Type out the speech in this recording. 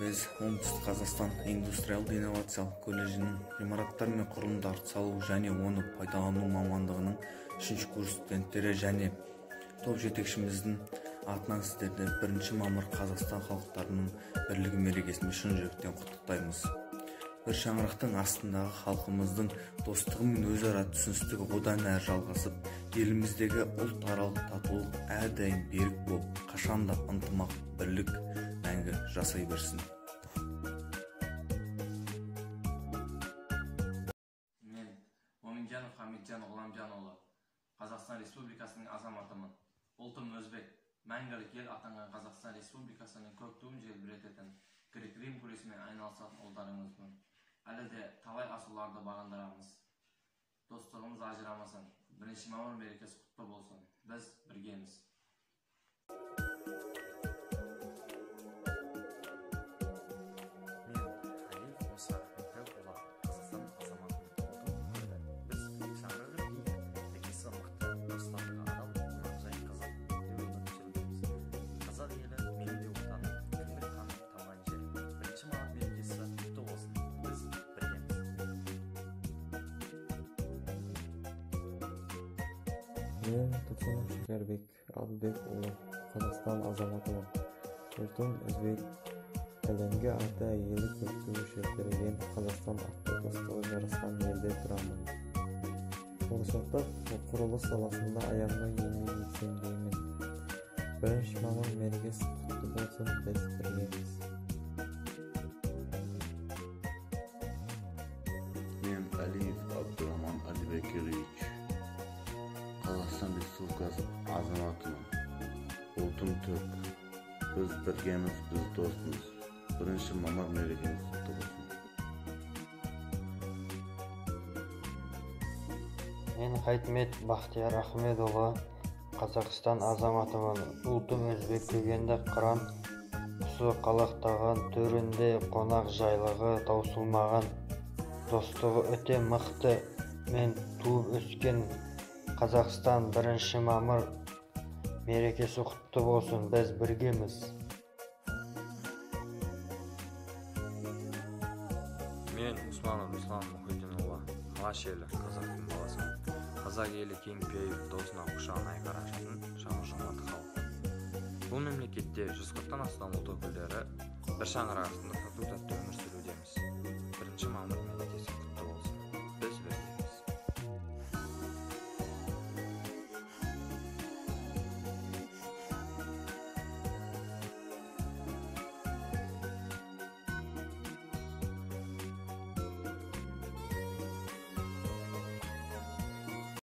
Біз Оңтүстік Қазақстан индустриалды-инновациялық колледжінің ғимараттар мен құрылымдарды салу және оны пайдалану мамандығының 3-ші курс студенттері және топ жетекшіміздің атынан сіздерді 1 мамыр Қазақстан халықтарының бірлігі мерекесімен шын жүректен құттықтаймыз. Бір шаңырақтың астындағы халқымыздың достығы мен өзара түсіністігі одан әрі жалғасып, еліміздегі ұлтаралық татулық әрдайым берік болып, қашанда ынтымақ, бірлік мәңгі жасай берсін. Мен Моминжанов Хамитжан Ғұламжанұлы, Қазақстан Республикасының азаматымын. Ұлтым өзбек, мәңгілік ел атанған Қазақстан Республикасының көк туын желбірететін грек-рим күресімен айналысатын ұлдарыңызбын. Әлі де талай асуларды бағындырамыз. Достығымыз ажырамасын. 1 мамыр мерекесі құтты болсын. Біз біргеміз. Мен Халил Мұса Михайлұлы, Қазақстан азаматымын. Ұлтым түркі. Біз шаңырағы биік, іргесі мықты, достандығы адал, қонақжай қазақ елінде өмір сүрудеміз. Қазақ елі менің де отаным, кіндік қаным тамған жер. 1 мамыр мерекесі құтты болсын. Біз біргеміз. Мен Тұрсынов Шекербек Албекұлы, Қазақстан азаматымын. Жұртым өзбек, әлемге аты әйгілі көк туы желбіреген Қазақстан атты достығы жарасқан елде тұрамын. Болашақта құрылыс саласында аянбай еңбек етсем деймін. 1 мамыр мерекесі құтты болсын, біз біргеміз. Мен Алиев Абдураман Алибекирович, Қазақстан Республикасы азаматымын. Ұлтым түрік. Біз біргеміз, біз доспыз. 1 мамыр мерекеміз құтты болсын. Мен Хайтмет Бақтияр Ахмедұлы, Қазақстан азаматымын. Ұлтым өзбек, көгенді қыран құсы қалықтаған, төрінде қонақ жайлығы таусылмаған, достығы өте мықты. Мен туып өскен Қазақстан 1 мамыр мерекесі құтты болсын, біз біргеміз. Мен Усманов Руслан Мұхитдинұлы, Алаш елі, қазақтың баласымын. Қазақ елі кең пейіл, досына құшағын айқара ашатын жаны жомарт халық. Бұл мемлекетте 140-тан астам ұлт өкілдері бір шаңырақ астында тату-тәтті өмір сүрудеміз. 1 мамыр